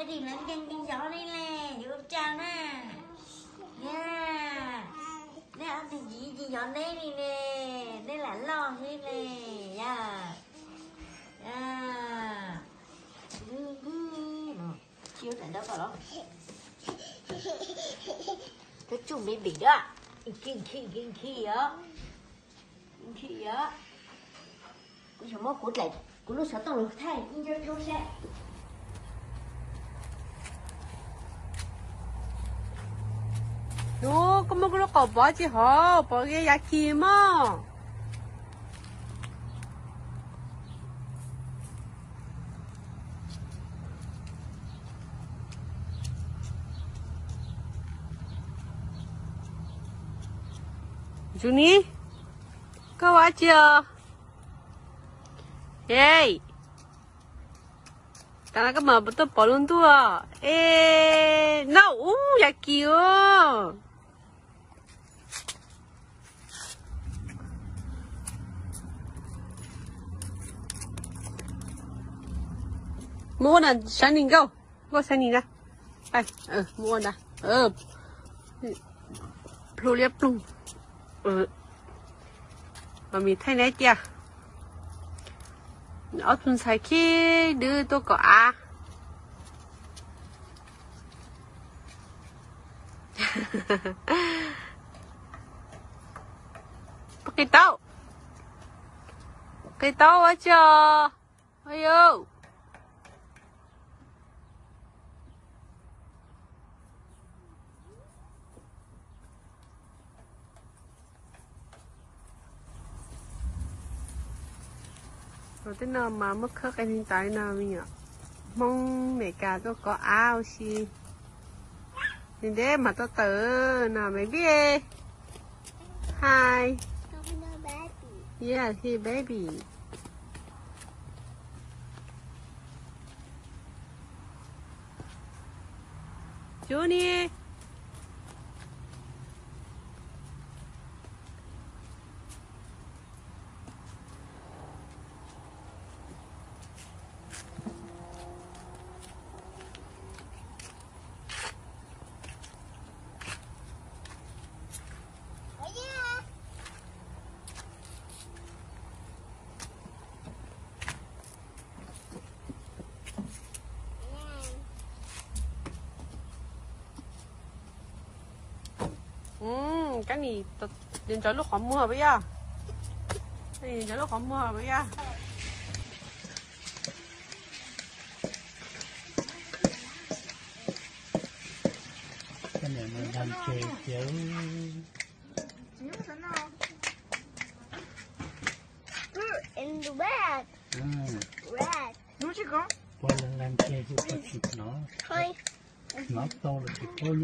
Tim no nkees nkees xyov li ne, yuav ua cas na. Yog, nej ob tug txiv tsis xyov neb li ne, neb lam loj thiab ne. Yog, yog, tsis ua daim ntaub kom los. Koj tsuj me bim da, khi khi khi khi os. Khi os. Kuv xyov muab kuv dlaim kuv lub xov tooj los thaij ib nco rau seb. Yus, koj muab kuv lub qaum pov tsis hov, pov yav kis mog. Junie, koj ua dab tsi os? Ej, tas no koj mam tuaj pov lub ntuj. Ej, no ub yam kis os. Muab ua na, sab nis nkauj, nkauj sab nis na. Muab ua na. Plhu liab ploog. Mami thaij neb cia. Ob tug ntxhais khib dwb tuaj kom av. Qis taub, qis taub ua tsi os? Ayu. Tej no mas muab khawb qe neeg tas li no me nyuam. Hmoob Amelikas tuaj kov av ua si. Nws ntev mas tuaj tawm no baby. Hi. Yeah, hi baby. Junie. Kab nis ntawm lub qhov muag puas yog? Ntawm lub qhov muag puas yog? Kab nis mus nrog ntses cia. Ua nrog ntses cia tsis hnov, hnov tau los tsis paub.